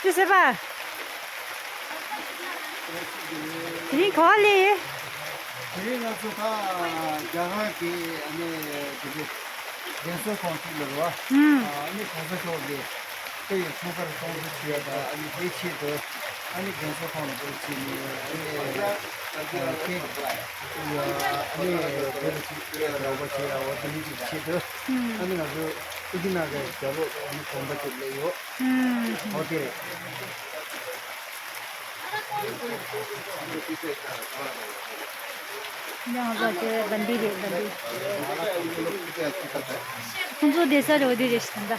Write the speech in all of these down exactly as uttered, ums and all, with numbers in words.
ཅི་ཟེར་བ། དེ་རིང་ག་པར་སླེབས་ཡོད། དེ་རིང་ང་ཚོ་ད་རྒྱ་གར་གྱི་ཨ་ནི་དེ་འདྲའི་རྒན་གསོ་ཁང་ཅིག་ལ་རེད་བ། ཨུམ། ཨ་ནི་གོང་ས་མཆོག་གི་སྐུ་ཡི་འཁྲུངས་སྐར་སྲུང་བརྩི་ཞུ་ཡ་དང་ཨ་ནི་དེའི་ཆེད་དུ་ཨ་ནི་རྒན་གསོ་ཁང་ལ་འགྲོ་བྱས་ནས་ཨ་ནི་ཨ་ཁེག་ཨ་ནི་དེ་ལ་ཅིག་རོགས་པ་བྱེད་ཡ་འོ་དེ་འདྲ་ཅིག་ཆེད་དུ་ཨ་ནི་ང་ཚོ་ཨི་ཏི་ན་གི་རྒྱབ་ལོགས་ཨ་ནི་དགོན་པ་ཅིག་སླེབས་ཡོད། ཨོ་དེ་རེད། ཡང་ཟ་ཅེ་དམ་པའི་རེད་དམ་པའི། ཁོང་ཚོ་བསྡད་ས་རེད་འོ་དེ་རེད་ཤི་ད།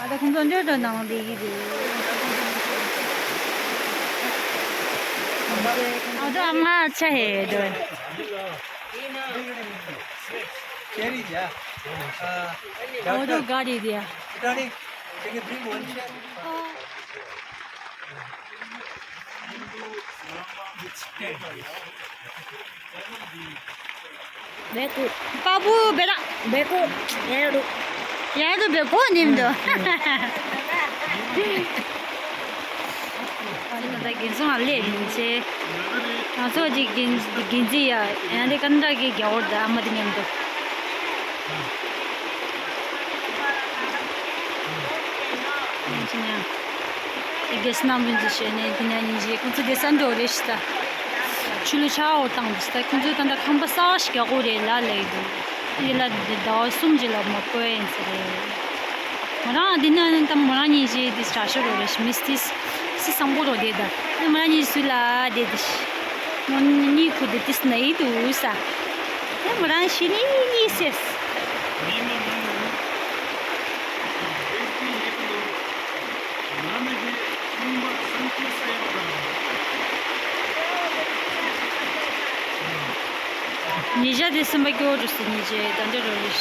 ཨ་ད་ཁོང་ཚོ་འགྲོ་འགྲོ་ནང་བསྡད་ཀྱི་རེད། ཨ་ད་ང་ཆ་ཧེ་འགྲོ། Carry, yeah. Uh, वो तो गाड़ी दिया। Putani, can you bring one chair? बेकू, बाबू, बेटा, बेकू, ये लो। ये तो बेकू नहीं दो। ང་ཚོ་རྒན་གསོ་ལ་སླེབས་ཡིན་ཚེ། ང་ཚོ་གཅིག་རྒན་རྒན་རྩིས་ཡ་ཡང་དེ་ཀན་ཏྲ་གི་རྒྱ་བོར་དང་ཨ་མ་དེ་མཉམ་དུ། རྒན་གསོ་རྣམ་པ་འདི་བྱས་ནས་དེ་ན་ཉིན་བྱས་ཁོང་ཚོ་དེ་ས་འགྲོ་རེ་ཞིག་ད། ཆུ་ལུ་ཆ་འོ་བཏང་འདི་ཞིག་ད་ཁོང་ཚོའི་ད་ལྟ་ཁང་པ་གསར་བ་ཞིག་རྒྱག་དགོས་རེད་ལ་ལས་འདུག་ཡི་ལ་འདི་ཟླ་བ་གསུམ་རྗེས་ལ་མ་བསྐོས་ཡིན་ཟེར་རེད། མོ་རང་འདི་ན་ནི་ད་མོ་རང་ཉིན་བྱས་དེ་དྲག་ཤོས་རོ་རེ་ཞིག་མིས་དེ་སི་བཟང་པོ་རོ་དེ་ད་ནི་མོ་རང་ཉིན་སུ་ལ་དེ་དེ་ཞིག་མོ་ནི་ཁུ་དེ་དེ་སི་ན་ཡི་དུ་ས། ནི་མོ་རང་ཤི་ནི་ནི་སེ། ཉེ་ཆར་དེ་སེམས་པ་སྐྱོ་བོ་འགྲོ་སྲིད་ཉེ་ཆར་ད་འདྲ་རོ་ཡིས།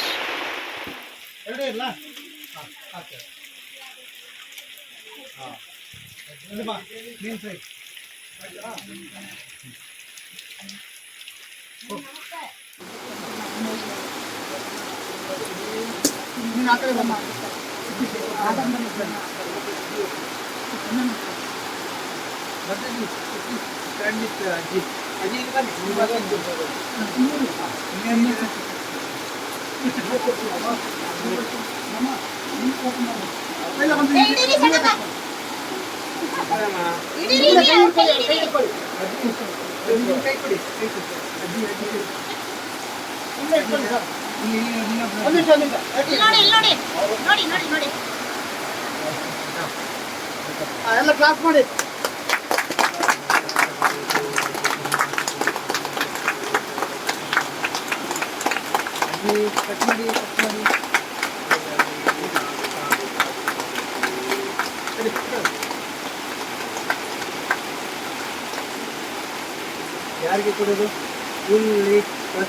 यार के थोड़े को फुल एक बस